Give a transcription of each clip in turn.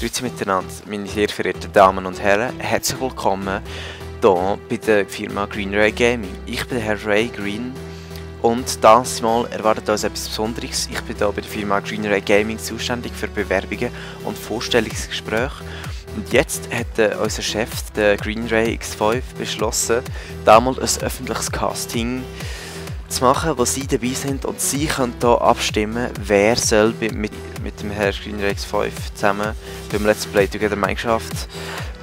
Grüezi miteinander, meine sehr verehrten Damen und Herren. Herzlich willkommen hier bei der Firma Green Ray Gaming. Ich bin der Herr Ray Green und dieses Mal erwartet uns etwas Besonderes. Ich bin hier bei der Firma Green Ray Gaming zuständig für Bewerbungen und Vorstellungsgespräche. Und jetzt hat unser Chef, der Green Ray X5, beschlossen, damals ein öffentliches Casting zu machen, wo sie dabei sind und sie können hier abstimmen, wer soll mit dem Herrn Green Ray X5 zusammen beim Let's Play Together Minecraft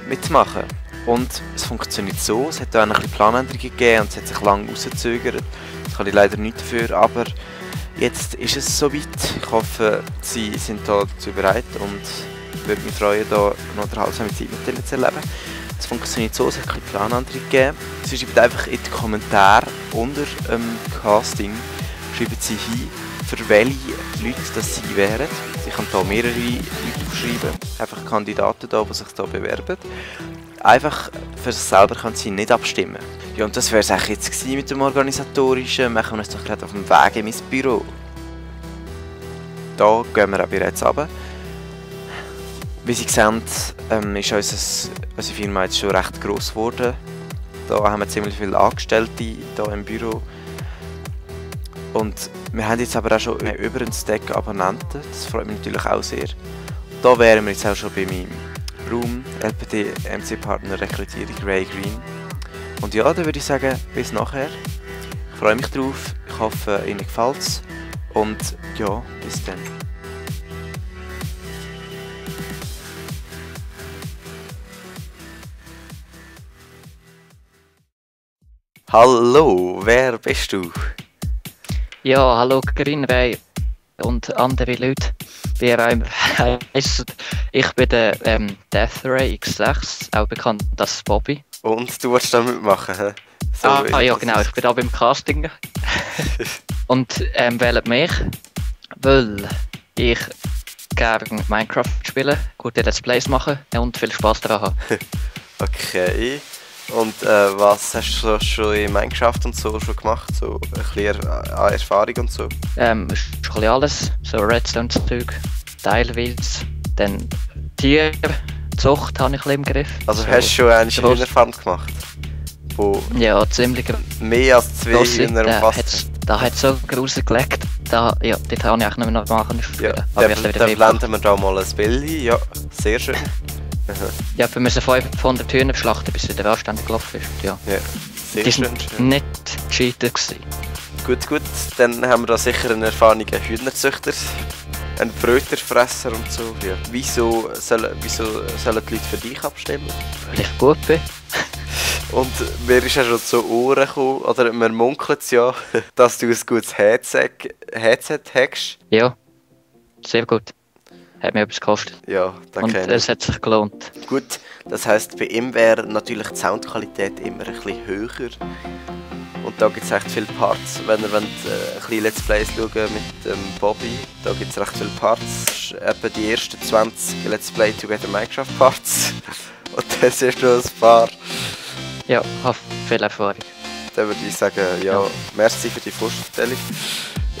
mitmachen. Und es funktioniert so, es hat hier auch ein bisschen Planänderungen gegeben und es hat sich lange rausgezögert. Das kann ich leider nicht dafür, aber jetzt ist es soweit. Ich hoffe, Sie sind dazu bereit und würde mich freuen, hier eine unterhaltsame Zeit mit Ihnen zu erleben. Es funktioniert so, es hat ein bisschen Planänderungen gegeben. Sie schreiben einfach in die Kommentare unter dem Casting, schreiben Sie hin, für welche Leute das sie wären. Sie können hier mehrere Leute aufschreiben, einfach Kandidaten da, die sich hier bewerben. Einfach für sich selber können sie nicht abstimmen. Ja, und das wäre es eigentlich jetzt gewesen mit dem Organisatorischen. Machen wir uns doch gerade auf dem Weg in mein Büro. Da gehen wir auch bereits runter. Wie Sie sehen, ist unsere Firma jetzt schon recht gross geworden. Da haben wir ziemlich viele Angestellte hier im Büro. Und wir haben jetzt aber auch schon über einen Stack Abonnenten. Das freut mich natürlich auch sehr. Da wären wir jetzt auch schon bei meinem Raum, LPD MC Partner Rekrutierung Ray Green. Und ja, dann würde ich sagen, bis nachher. Ich freue mich drauf. Ich hoffe, Ihnen gefällt es. Und ja, bis dann. Hallo, wer bist du? Ja, hallo Green Ray und andere Leute. Wie ihr heisst, ich bin der Death Ray X6, auch bekannt als Bobby. Und du willst da mitmachen, hä? So, ja genau, ich bin da beim Casting. Und wählt mich, weil ich gerne Minecraft spielen, gute Let's Plays machen und viel Spaß daran habe. Okay. Und was hast du schon in Minecraft und so schon gemacht? So ein bisschen an Erfahrung und so? Ist ein bisschen alles, so Redstone-Zeug, teilweise. Dann Tierzucht habe ich ein bisschen im Griff. Also so hast du schon einen Hühnerfarm gemacht? Wo ja, ziemlich mehr als 2 Hühner umfasst. Da hat es so rausgelegt, dort habe ich eigentlich nicht mehr machen. Ja, dann blenden wir da mal ein Bild ein. Ja, sehr schön. Ja, wir müssen 500 Hühner schlachten, bis der anständig gelaufen ist. Ja, sehr die schön. Sind nicht gescheitert gewesen. Gut, dann haben wir da sicher einen erfahrenen Hühnerzüchter, einen Bröterfresser und so. Ja. Wieso sollen die Leute für dich abstimmen? Weil ich gut bin. Und mir ist ja schon zu Ohren gekommen, oder man munkelt ja, dass du ein gutes Headset hast. Ja, sehr gut. Hat mir etwas gekostet. Ja, das und es hat sich gelohnt. Gut, das heisst, bei ihm wäre natürlich die Soundqualität immer ein bisschen höher. Und da gibt es recht viele Parts. Wenn ihr ein bisschen Let's Plays schauen mit Bobby, da gibt es recht viele Parts. Etwa die ersten 20 Let's Play Together Minecraft Parts. Und das ist noch ein paar. Ja, ich habe viel Erfahrung. Dann würde ich sagen, ja, merci für die Vorstellung.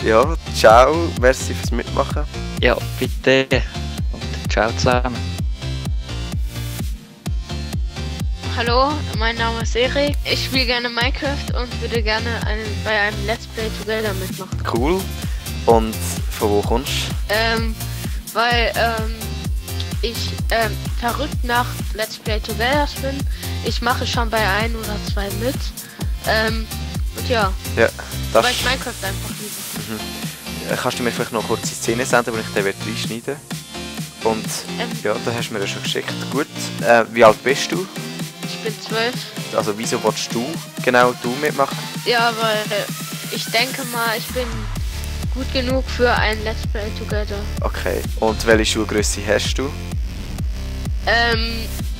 Ja, ciao, merci fürs Mitmachen. Ja, bitte und ciao zusammen. Hallo, mein Name ist Erik. Ich spiele gerne Minecraft und würde gerne bei einem Let's Play Together mitmachen. Cool. Und von wo kommst du? Weil ich verrückt nach Let's Play Together bin. Ich mache schon bei 1 oder 2 mit. Und ja, weil ich Minecraft einfach liebe. Kannst du mir vielleicht noch kurz die Szene senden, wo ich den reinschneiden werde? Und ja, da hast du mir ja schon geschickt. Gut, wie alt bist du? Ich bin 12. Also wieso willst du mitmachen? Ja, weil ich denke mal, ich bin gut genug für ein Let's Play Together. Okay, und welche Schuhgröße hast du?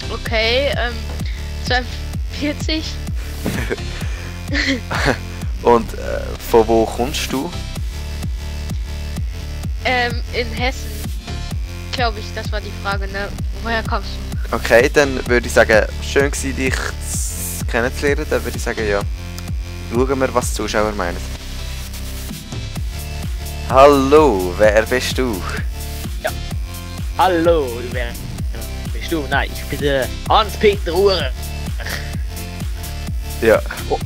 Okay, 42. Und von wo kommst du? In Hessen. Glaube ich, das war die Frage, ne? Woher kommst du? Okay, dann würde ich sagen, schön gewesen, dich kennenzulernen. Dann würde ich sagen, ja, schauen wir, was die Zuschauer meinen. Hallo, wer bist du? Ja. Hallo, wer du? Nein, ich bin der Hans-Peter Urech. Ja. Oh.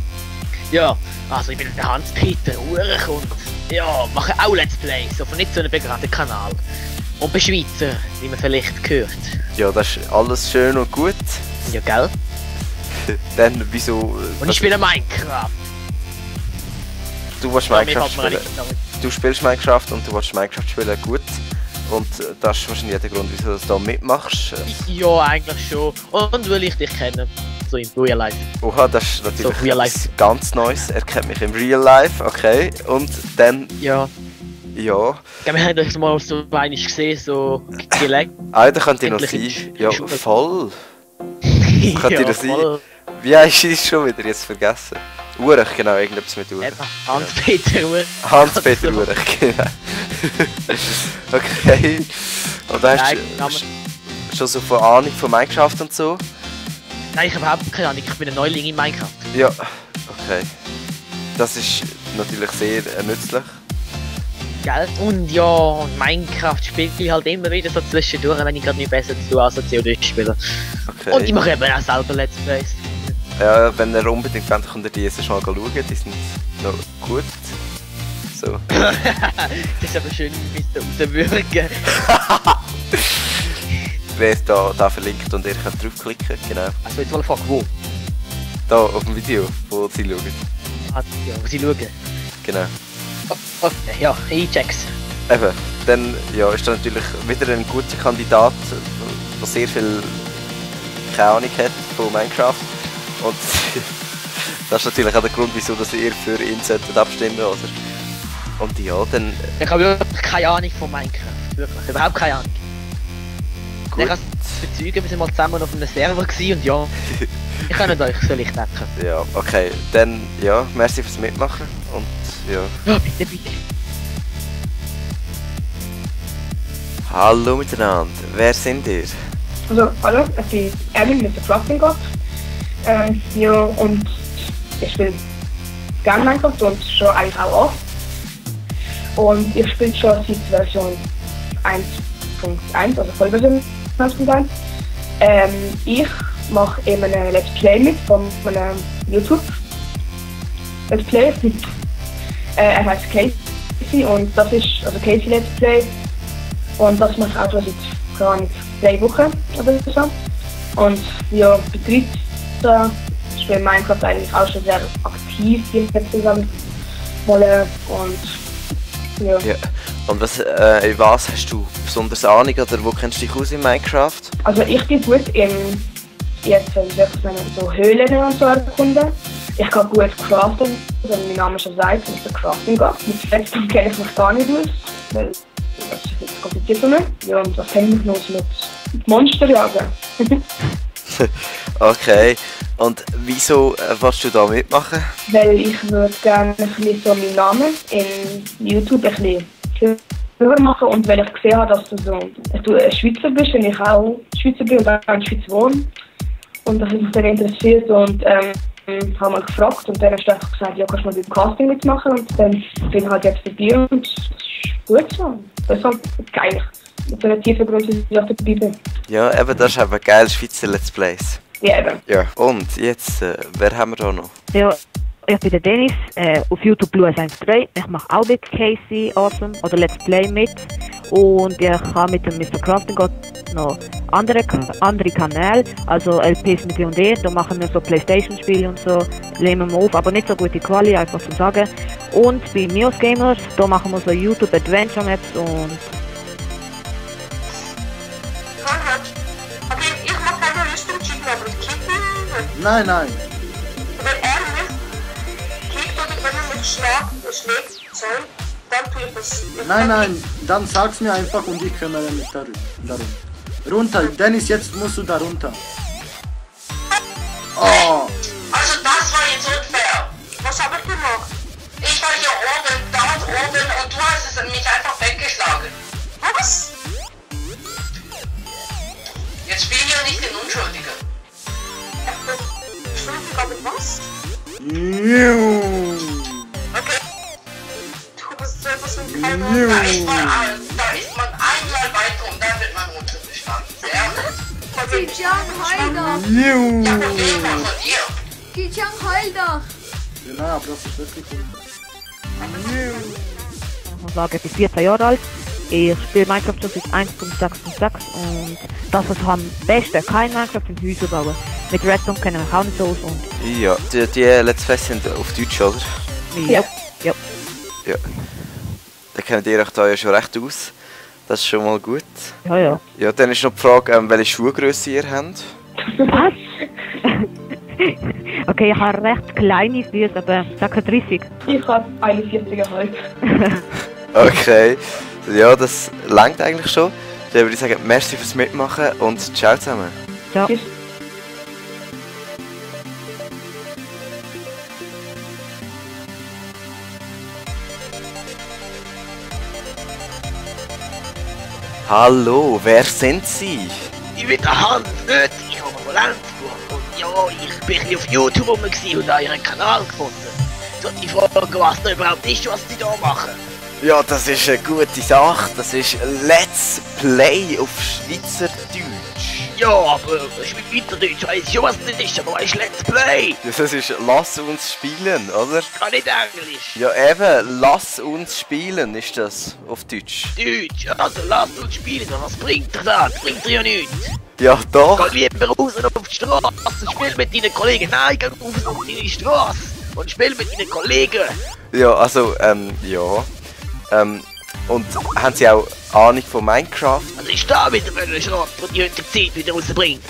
Ja, also ich bin der Hans-Peter Urech und ja, mache auch Let's Plays auf nicht so einem bekannten Kanal. Und bin Schweizer, wie man vielleicht hört. Ja, das ist alles schön und gut. Ja, gell? Dann wieso... Und ich spiele Minecraft. Du willst Minecraft spielen. Du spielst Minecraft und du willst Minecraft spielen, gut. Und das ist wahrscheinlich der Grund, wieso du da mitmachst. Ja, eigentlich schon. Und weil ich dich kenne. So im Real Life. Oha, das ist natürlich so Real Life. etwas ganz Neues. Er kennt mich im Real Life, okay. Und dann... Ja. Ja. Wir haben euch mal so einig gesehen, so gelegt. Ah, da könnte ich noch sein. Ja, voll. Das könnte ich noch sein. Wie heißt es schon wieder? Jetzt vergessen. Urech, genau, irgendetwas mit Urech. Hans-Peter Urech. Hans-Peter Urech, genau. Okay. Und da hast du schon so von Ahnung von Minecraft und so? Nein, ich habe überhaupt keine Ahnung. Ich bin ein Neuling in Minecraft. Ja, okay. Das ist natürlich sehr nützlich. Gell? Und ja, und Minecraft spiele ich halt immer wieder so zwischendurch, wenn ich gerade nicht besser zu tun als COD spielen. Okay. Und ich mache eben auch selber Let's Plays. Ja, wenn er unbedingt wollt, könnt ihr die erst mal schauen, die sind noch gut. So. Das ist aber schön, ein bisschen rauswürgen. Wer ist da verlinkt und ihr könnt draufklicken, genau. Also jetzt mal fragen, wo? Da, auf dem Video, wo sie schauen. Ah, ja, wo sie schauen. Genau. Okay, ja, ich check's. Eben, dann ja, ist da natürlich wieder ein guter Kandidat, der sehr viel keine Ahnung hat von Minecraft. Und das ist natürlich auch der Grund, wieso dass ihr für ihn solltet abstimmen, oder? Und ja, dann... Ich habe wirklich keine Ahnung von Minecraft, wirklich, überhaupt keine Ahnung. Gut. Ich kann es bezeugen, wir sind mal zusammen auf einem Server gewesen und ja, ich kann nicht euch, soll ich denken. Ja, okay, dann ja, merci fürs Mitmachen und ja. Ja, bitte, bitte. Hallo miteinander, wer sind ihr? Also, hallo, ich bin Erwin mit der Crafting God. Ja, und ich spiele gerne Minecraft und schon eigentlich auch oft. Und ich spiele schon seit Version 1.1, also Vollversion 1.1. Ich mache eben ein Let's Play mit von meinem YouTube Let's Play. Er heißt Casey und das ist also Casey Let's Play. Und das mache ich auch schon seit keine Ahnung, 3 Wochen oder so. Und ja, betreibt ich spiele Minecraft eigentlich auch schon sehr aktiv hier zusammen. Und ja. Ja. Und in was hast du besonders Ahnung oder wo kennst du dich aus in Minecraft? Also ich bin gut in jetzt so Höhlen und so erkunden. Ich kann gut craften, wie mein Name schon sagt, wenn ich Crafting gehe. Mit Fetzen kenne ich mich gar nicht aus, weil das ist jetzt kompliziert für mich. Ja, und das kenne ich noch mit Monster jagen. Okay, und wieso willst du da mitmachen? Weil ich würde gerne ein bisschen so meinen Namen in YouTube ein bisschen höher machen und weil ich gesehen habe, dass du ein Schweizer bist und ich auch Schweizer bin und auch in der Schweiz wohne. Und das hat mich dann interessiert und habe mal gefragt und dann hast du einfach gesagt, ja, kannst du mal beim Casting mitmachen und dann bin ich halt jetzt dabei und das ist gut so. Das ist halt geil. Mit so einer tiefen Grund, dass ich auch dabei bin. Ja, eben, das ist eben geil, Schweizer Let's Plays. Ja, eben. Ja, und jetzt, wer haben wir da noch? Ja, ich bin der Dennis, auf YouTube Blues13. Ich mache auch mit Casey Awesome oder Let's Play mit. Und ich habe mit dem Mr. Crafting God noch andere Kanäle, also LPs mit D&D. Da machen wir so Playstation-Spiele und so, nehmen wir auf, aber nicht so gute Quali, einfach zu sagen. Und bei Mios Gamers, da machen wir so YouTube Adventure Maps und... Okay, ich mache keine Rüstung schicken, aber kicken. Nein, nein. Wenn er mich kickt oder wenn er mich schlägt, soll, dann tue ich das. Nein, dann sag's mir einfach und ich kümmere mich darum. Runter, Dennis, jetzt musst du da runter. Oh. Also das war jetzt unfair. Was habe ich gemacht? Ich war hier oben, dort oben und du hast es mich einfach weggeschlagen. Was? Jetzt spielen wir nicht den Unschuldigen. Entschuldigung, aber was? Okay. Du bist so etwas mit keinem. Da ist man einmal weiter und dann wird man runtergeschlagen. Sehr gut. Kichang, heul doch! Ja, Problem von dir. Kichang, heul doch! Nein, aber das ist wirklich cool. Ich muss sagen, ich bin 14 Jahre alt. Ich spiele Minecraft schon seit 1.6.6 und das, was am besten kein Minecraft sind Häuser bauen. Mit Redstone kennen wir auch nicht so aus und... Ja, die Let's Plays sind auf Deutsch, oder? Ja. Ja. Ja. Da kennt ihr euch da ja schon recht aus. Das ist schon mal gut. Ja, ja. Ja, dann ist noch die Frage, welche Schuhgröße ihr habt. Was? Okay, ich habe recht kleine Füße, aber ca. 30. Ich habe 41 halt. Okay. Ja, das langt eigentlich schon. Dann würde ich sagen, merci fürs Mitmachen und ciao zusammen. Ja. Tschüss. Hallo, wer sind Sie? Ich bin der Hans, nicht? Ich komme von Lenzburg. Und ja, ich bin ein bisschen auf YouTube rum und habe Ihren Kanal gefunden. So die Frage, was da überhaupt ist, was Sie da machen. Ja, das ist eine gute Sache. Das ist Let's Play auf Schweizerdeutsch. Ja, aber Schweizerdeutsch weiss ich schon, was das ist, aber was ist Let's Play? Ja, das ist Lass uns spielen, oder? Kann nicht Englisch. Ja eben, Lass uns spielen ist das auf Deutsch. Deutsch, also lasst uns spielen, aber was bringt ihr da? Das bringt ihr ja nichts. Ja doch. Geh lieber raus auf die Straße, spiel mit deinen Kollegen. Nein, geh raus auf deine Straße und spiel mit deinen Kollegen. Ja, also, ja. Und haben Sie auch Ahnung von Minecraft? Also ich da wieder für eine Schrott, die heutige Zeit wieder rausbringt.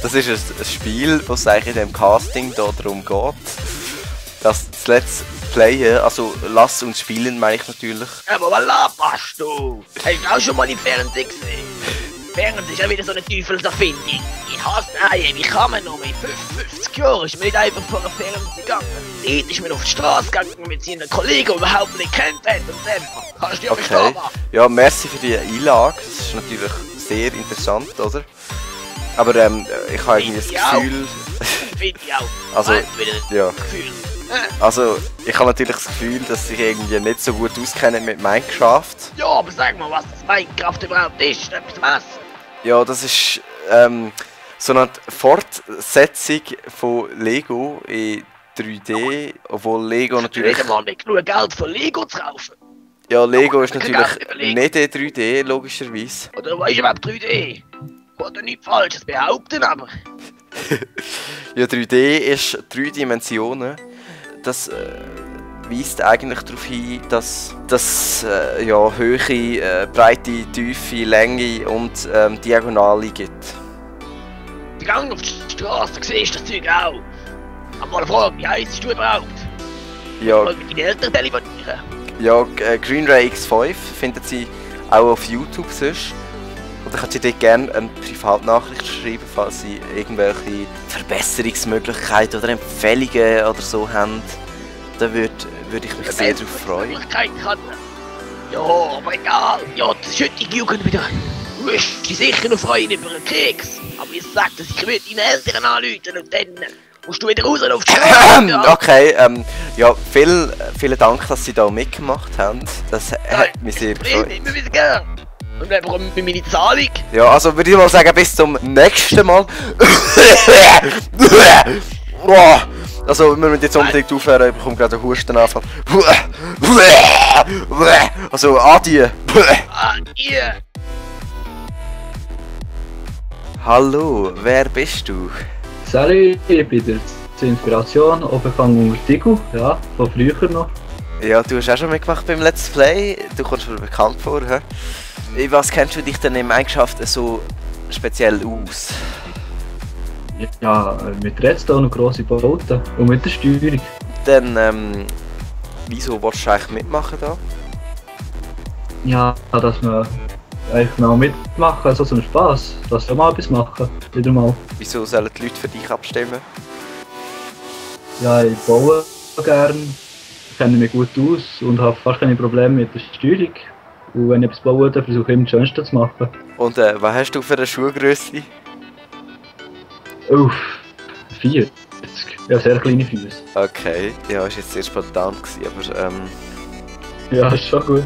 Das ist ein Spiel, wo es eigentlich in dem Casting da darum geht, dass das Let's Playen, also Lass uns spielen, meine ich natürlich. Aber was laberst du? Hast du auch schon mal im Fernsehen gesehen? Fernsehen ist ja wieder so eine Teufelserfindung. Ich hasse Eier, wie kann man noch mit 55 Jahren ist man nicht einfach vor den Fernsehen gegangen. Dort ist man auf die Straße gegangen mit seinen Kollegen, die überhaupt nicht kennt hat und dann kannst du ja verstehen. Ja, merci für die Einlage, das ist natürlich sehr interessant, oder? Aber ich habe irgendwie das Gefühl... Finde ich auch. Also, ja. Gefühl. Also, ich habe natürlich das Gefühl, dass sich irgendwie nicht so gut auskennen mit Minecraft. Ja, aber sag mal, was das Minecraft überhaupt ist, etwas was? Ja, das ist so eine Fortsetzung von Lego in 3D, obwohl Lego natürlich... Nicht einmal nicht genug Geld für Lego zu kaufen. Ja, Lego ist natürlich nicht in 3D, logischerweise. Oder was ist überhaupt 3D? Ich wollte nichts Falsches behaupten, aber... Ja, 3D ist 3 Dimensionen. Das weist eigentlich darauf hin, dass ja, Höhe, Breite, Tiefe, Länge und Diagonale gibt. Die Gang auf die Straße, da siehst du das Zeug auch. Aber mal eine Frage, wie heisst du überhaupt? Ja, Mal mit deinen Eltern telefonieren. ja, GreenRay X5 findet sie auch auf YouTube sonst. Oder könnt ihr dort gerne eine Privatnachricht schreiben, falls sie irgendwelche Verbesserungsmöglichkeiten oder Empfehlungen oder so haben. Da würde ich mich sehr darauf freuen. Ja, aber egal. Ja, das ist heutige Jugend wieder. Du wirst dich sicher noch freuen über einen Keks. Aber ich sag das, ich würde deine Eltern anrufen und dann musst du wieder raus auf die Straße. Ja. Okay, ja, vielen Dank, dass Sie da mitgemacht haben. Das hat mich sehr gefreut. Immer wieder gern. Und dann bekomme ich meine Zahlung. Ja, also würde ich mal sagen, bis zum nächsten Mal. Also, wir müssen jetzt unbedingt aufhören, ich bekomme gerade einen Hustenanfall. Also, adieu. Adieu. Hallo, wer bist du? Salut, ich bin der zur Inspiration, angefangen unter Tigo, ja, von früher noch. Ja, du hast auch schon mitgemacht beim Let's Play, du kommst mir bekannt vor, hä? Was kennst du dich denn in Minecraft so speziell aus? Ja, mit Redstone und grosse Bauten und mit der Steuerung. Dann, wieso willst du eigentlich mitmachen da? Ja, dass wir eigentlich mal mitmachen, also so einen Spass, dass wir mal etwas machen, wieder mal. Wieso sollen die Leute für dich abstimmen? Ja, ich baue gerne, kenne mich gut aus und habe fast keine Probleme mit der Steuerung. Und wenn ich etwas baue, dann versuche ich immer das Schönste zu machen. Und was hast du für eine Schuhgröße? Uff, 40. Ja, sehr kleine Füße. Okay, ja, ist jetzt sehr spontan gewesen, aber Ja, ist schon gut.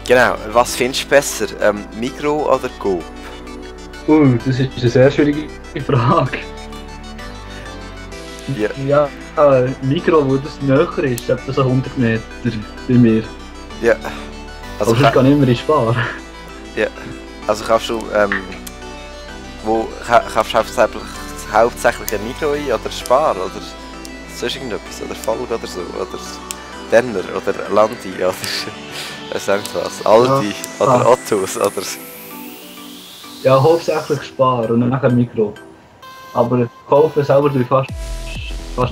Genau, was findest du besser? Migros oder Coop? Das ist eine sehr schwierige Frage. Ja. Ja, Mikro, wo das näher ist, etwa so 100 Meter bei mir. Ja. Also aber sonst kann ich immer in Spar. Ja. Also kaufst du, kaufst du hauptsächlich ein Mikro ein, oder Spar, oder sonst irgendetwas, oder Ford oder so, oder Denner, oder Landi, oder was auch was, Aldi, oder Ottos, oder... Ja, hauptsächlich Spar und dann nachher Mikro. Aber kaufen selber tue ich fast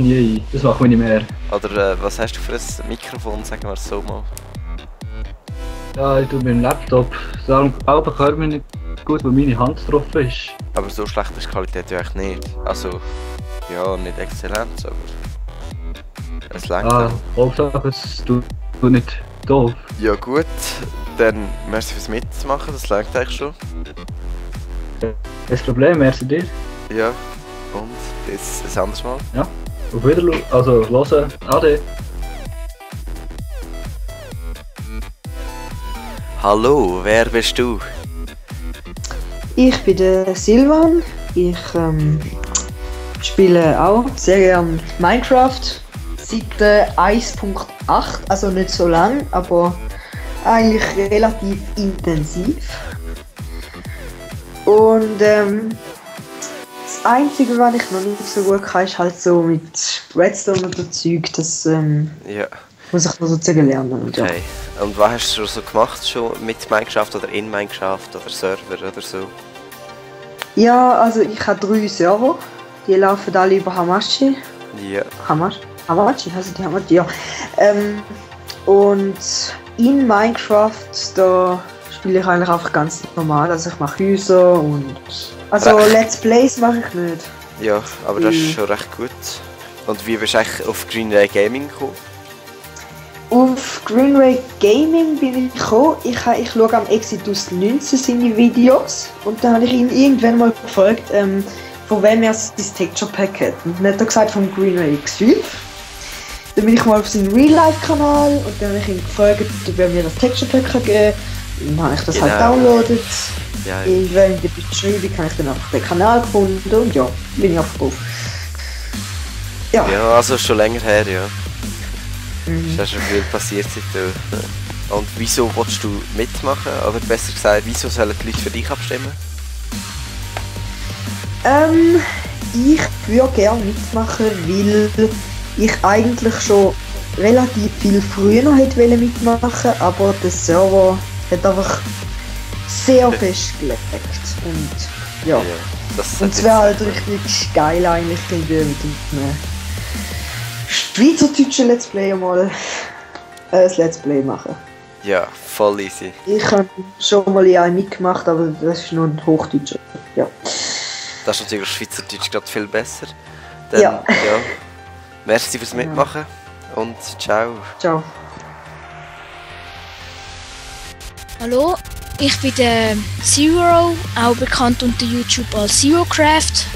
nie ein, das mache ich nicht mehr. Oder was hast du für ein Mikrofon, sagen wir es so mal? Ja, ich tue mit dem Laptop. Darum höre ich nicht gut, wo meine Hand drauf ist. Aber so schlecht ist die Qualität ja echt nicht. Also, ja, nicht exzellent, aber... Es langt dann. Hauptsache es tut nicht doof. Ja gut, dann merci fürs Mitmachen, das langt eigentlich schon. Kein Problem, merci dir. Ja, und bis ein anderes Mal. Ja, auf Wiedersehen, also hören, ade. Hallo, wer bist du? Ich bin der Silvan. Ich spiele auch sehr gerne Minecraft. Seit 1.8, also nicht so lang, aber eigentlich relativ intensiv. Und das Einzige, was ich noch nicht so gut kann, ist halt so mit Redstone und so Zeug, das muss ich noch sozusagen lernen. Okay. Ja. Und was hast du schon so gemacht, schon mit Minecraft oder in Minecraft oder Server oder so? Ja, also ich habe 3 Server, die laufen alle über Hamachi. Ja. Hamachi, heißt die Hamachi, ja. Und in Minecraft, da spiele ich eigentlich einfach ganz normal, also ich mache Häuser und... Also Let's Plays mache ich nicht. Ja, aber das ist schon recht gut. Und wie bist du eigentlich auf Greenray Gaming gekommen? Auf Greenray Gaming bin ich gekommen. Ich schaue am Exitus 19 seine Videos und dann habe ich ihn irgendwann mal gefragt, von wem er sein Texture Pack hat. Und dann hat er gesagt, von Greenray X5. Dann bin ich mal auf seinen Real-Life-Kanal und dann habe ich ihn gefragt, ob er mir das Texture Pack geben kann. Dann habe ich das halt downloadet. Ja. Irgendwann in der Beschreibung habe ich dann einfach den Kanal gefunden und ja, bin ich einfach drauf. Ja, also schon länger her, ja. Es ist schon viel passiert seitdem. Und wieso willst du mitmachen? Oder besser gesagt, wieso sollen die Leute für dich abstimmen? Ich würde gerne mitmachen, weil ich eigentlich schon relativ viel früher hätte mitmachen, aber der Server hat einfach sehr festgelegt. Und ja, und es wäre halt richtig geil eigentlich, mit einem schweizerdeutschen Let's Player mal ein Let's Play machen. Ja, voll easy. Ich habe schon mal in einem mitgemacht, aber das ist nur ein Hochdeutscher. Ja. Das ist natürlich Schweizerdeutsch gerade viel besser. Dann, ja. Merci fürs Mitmachen und ciao. Ciao. Hallo, ich bin der Zero, auch bekannt unter YouTube als ZeroCraft.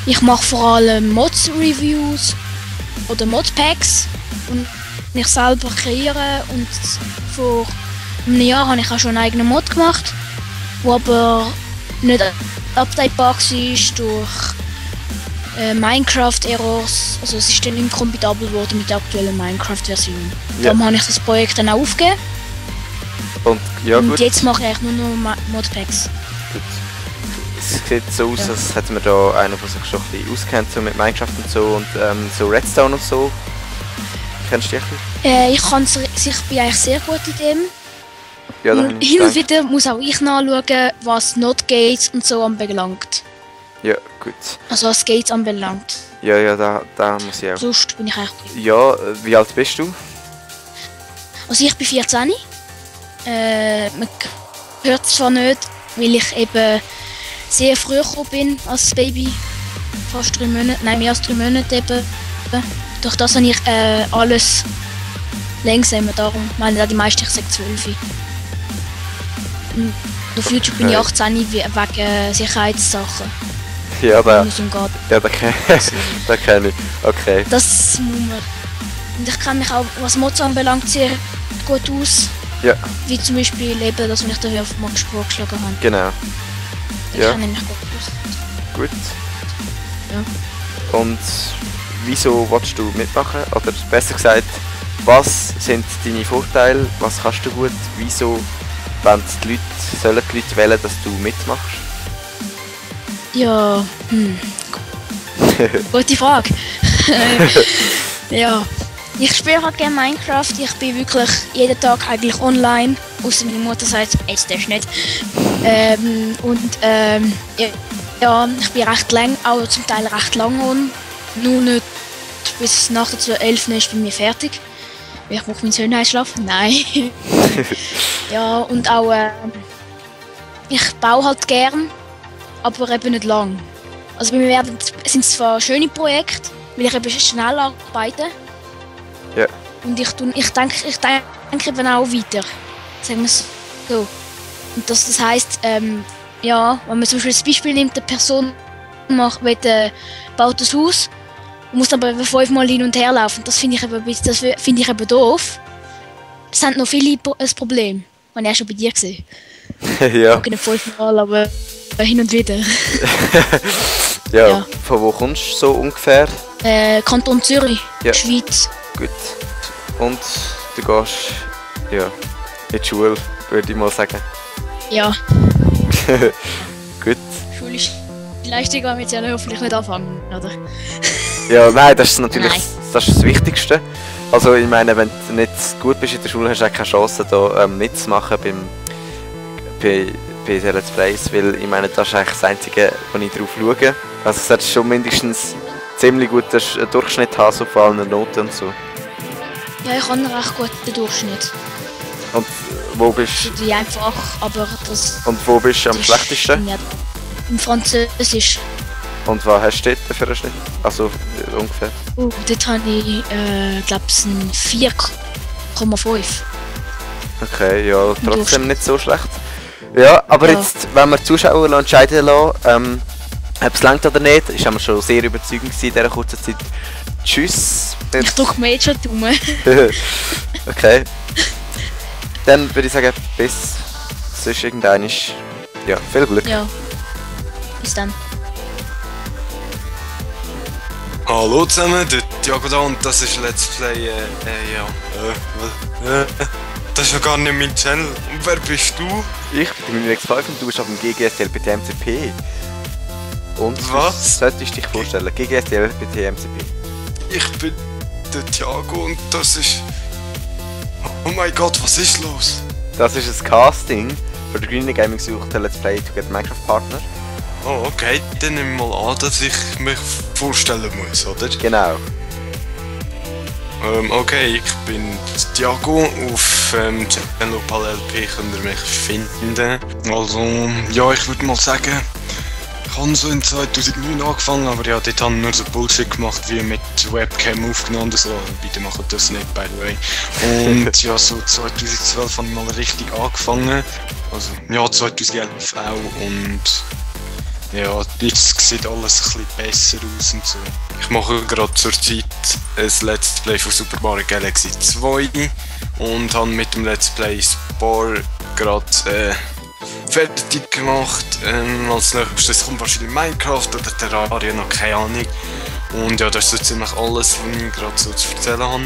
Ich mache vor allem Mods-Reviews oder Modpacks und mich selber kreieren. Und vor einem Jahr habe ich auch schon einen eigenen Mod gemacht, der aber nicht updatebar war durch Minecraft-Errors. Also es ist dann inkompatibel geworden mit der aktuellen Minecraft-Version. Ja. Darum habe ich das Projekt dann auch aufgegeben. Und, ja, und gut. jetzt mache ich eigentlich nur noch Modpacks. Gut. Es sieht so aus, als hätten wir da einen, der sich schon ein bisschen auskennt so mit Minecraft und so und so Redstone und so. Kennst du dich? Ich bin eigentlich sehr gut in dem. Ja, und hin und wieder muss auch ich nachschauen, was Not-Gates und so anbelangt. Ja, gut. Also was Gates anbelangt. Ja, da muss ich auch. Sonst bin ich eigentlich... Ja, wie alt bist du? Also ich bin 14. Man hört es zwar nicht, weil ich eben sehr früh gekommen bin als Baby. Fast 3 Monate, nein mehr als 3 Monate eben. Durch das habe ich alles langsamer, darum meinen die meisten, ich sage 12. Und auf YouTube bin ich 18 wegen Sicherheitssachen. Ja, da kenne ich. Okay. Das muss man. Und ich kenne mich auch, was Mods anbelangt, sehr gut aus. Ja. Wie zum Beispiel eben das, was ich dafür auf Mod vorgeschlagen habe. Genau. Ich Ja. kenne mich gut aus. Gut. Ja. Und wieso willst du mitmachen? Oder besser gesagt, was sind deine Vorteile? Was kannst du gut? Wieso sollen die Leute wählen, dass du mitmachst? Ja, gute Frage. Ja, ich spiele halt gerne Minecraft. Ich bin wirklich jeden Tag eigentlich online. Außer meine Mutter sagt, jetzt darfst du nicht. Ja, ich bin recht lang, auch zum Teil recht lang on. Nur nicht bis nach der 11 ist bei mir fertig. Ich brauche meinen Schönheitsschlaf. Nein. Ja, und auch ich baue halt gern, aber eben nicht lang. Also bei mir sind es zwar schöne Projekte, weil ich eben schnell arbeite. Ja. Und ich denke eben auch weiter. Sagen wir es so. Und das heisst, ja, wenn man zum Beispiel das Beispiel nimmt, eine Person baut ein Haus und muss aber eben 5-mal hin und her laufen. Das finde ich eben doof. Das sind noch viele ein Problem. Das habe ich auch schon bei dir gesehen. Ja. Nicht 5-mal, aber hin und wieder. Ja. Von wo kommst du so ungefähr? Kanton Zürich, Ja. Schweiz. Gut. Und du gehst in die Schule, würde ich mal sagen. Ja, Gut. schulische Leistung wollen wir jetzt ja hoffentlich nicht anfangen, oder? Ja, nein, das ist natürlich Nein. das, ist das Wichtigste. Also ich meine, wenn du nicht gut bist in der Schule, hast du auch keine Chance, da mitzumachen bei den Let's Plays, weil ich meine, das ist eigentlich das Einzige, wo ich drauf schaue. Also es sollte schon mindestens ziemlich guten Durchschnitt haben, so auf allen Noten und so. Ja, ich habe einen recht guten Durchschnitt. Und wo bist Wie einfach, aber das... und wo bist du am das schlechtesten? Ja, im Französisch. Und was hast du dort für einen Schnitt? Also ungefähr. Dort habe ich, glaube ich, einen 4,5. Okay, ja, trotzdem nicht so schlecht. Ja, aber Ja. jetzt, wenn wir die Zuschauer entscheiden lassen, ob es langt oder nicht, ist wir schon sehr überzeugend gewesen in dieser kurzen Zeit. Tschüss. Ich drücke mir jetzt schon die Daumen. Okay. Dann würde ich sagen, bis sonst irgendein ist. Ja, viel Glück. Ja. Bis dann. Hallo zusammen, der Thiago da und das ist Let's Play, das ist ja gar nicht mein Channel. Und wer bist du? Ich bin Mimix 5 und du bist auf dem GGSTL BTMCP. Und was? Solltest du dich vorstellen? GGSTL BTMCP. Ich bin der Thiago und das ist... Oh mein Gott, was ist los? Das ist ein Casting für die Green Gaming sucht der Let's Play to get Minecraft Partner. Oh, okay, dann nehmen wir mal an, dass ich mich vorstellen muss, oder? Genau. Okay, ich bin Thiago, auf Channel LP könnt ihr mich finden. Also, ja, ich würde mal sagen, ich habe so in 2009 angefangen, aber ja, dort habe ich nur so Bullshit gemacht, wie mit Webcam aufgenommen und so. Bitte macht das nicht, by the way. Und ja, so 2012 habe ich mal richtig angefangen. Also, ja, 2011 auch und... Ja, jetzt sieht alles ein bisschen besser aus und so. Ich mache gerade zur Zeit ein Let's Play von Super Mario Galaxy 2 und habe mit dem Let's Play Spore gerade fertig gemacht. Als nächstes kommt wahrscheinlich Minecraft oder Terraria, noch keine Ahnung. Und ja, das ist so ziemlich alles, was ich gerade so zu erzählen habe.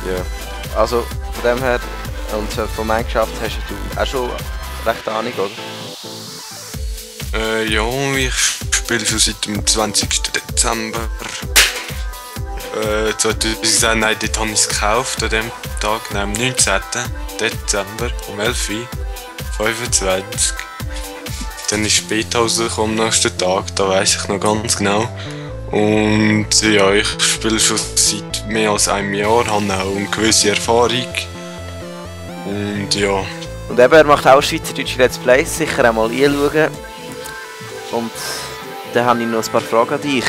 Ja, also von dem her und von Minecraft hast du auch schon recht Ahnung, oder? Ja, ich spiele schon seit dem 20. Dezember 2010, nein, dort habe ich es gekauft an dem Tag, nein, am 19. Dezember um 11.25 Uhr. Dann ist später rausgekommen am nächsten Tag, da weiss ich noch ganz genau. Und ja, ich spiele schon seit mehr als einem Jahr, habe auch eine gewisse Erfahrung. Und ja. Und eben, er macht auch schweizerdeutsche Let's Plays, sicher einmal einschauen. Und dann habe ich noch ein paar Fragen an dich.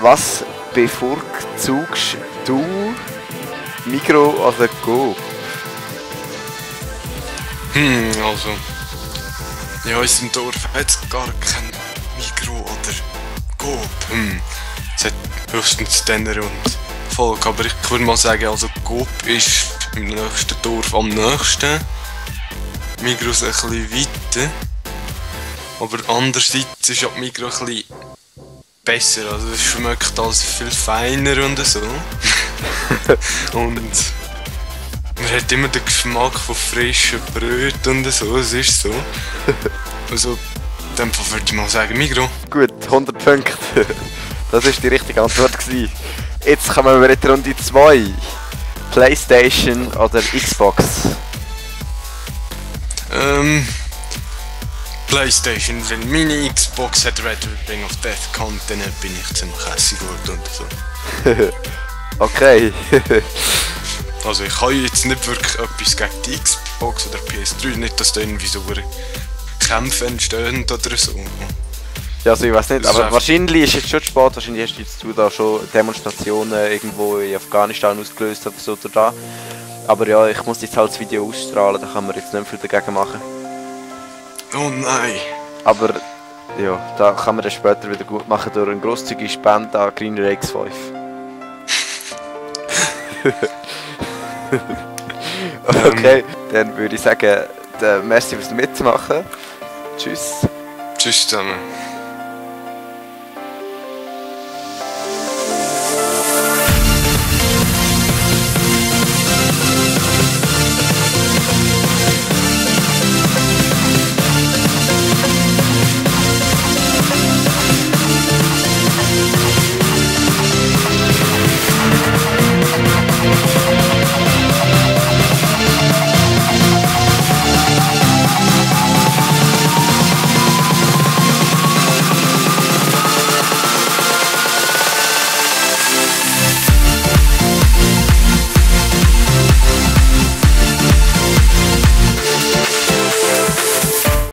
Was bevorzugst du, Migros oder Coop? Also... Ja, in unserem Dorf hat es gar kein Migros oder Coop. Es hat höchstens Denner und Volk, aber ich würde mal sagen, also Coop ist im nächsten Dorf am nächsten. Migros ein bisschen weiter. Aber andererseits ist ja die Migro ein bisschen besser, also es schmeckt alles viel feiner und so. Und man hat immer den Geschmack von frischen Brötchen und so, es ist so. Also, in dem Fall würde ich mal sagen, Migro. Gut, 100 Punkte. Das war die richtige Antwort gewesen. Jetzt kommen wir in die Runde 2. PlayStation oder Xbox? PlayStation, weil meine Xbox hat Red Ring of Death gehabt, dann bin ich ziemlich hässig geworden und so. Okay. Also ich habe jetzt nicht wirklich etwas gegen die Xbox oder PS3, nicht dass da irgendwie so Kämpfe entstehen oder so. Ja, also ich weiß nicht, Das aber ist wahrscheinlich ist es schon spät, wahrscheinlich hast du da schon Demonstrationen irgendwo in Afghanistan ausgelöst oder so oder da. Aber ja, ich muss jetzt halt das Video ausstrahlen, da kann man jetzt nicht viel dagegen machen. Oh nein! Aber ja, da kann man das später wieder gut machen durch eine grosszügige Spende an Green Rakes 5. Okay, dann würde ich sagen, merci fürs Mitmachen. Tschüss. Tschüss zusammen.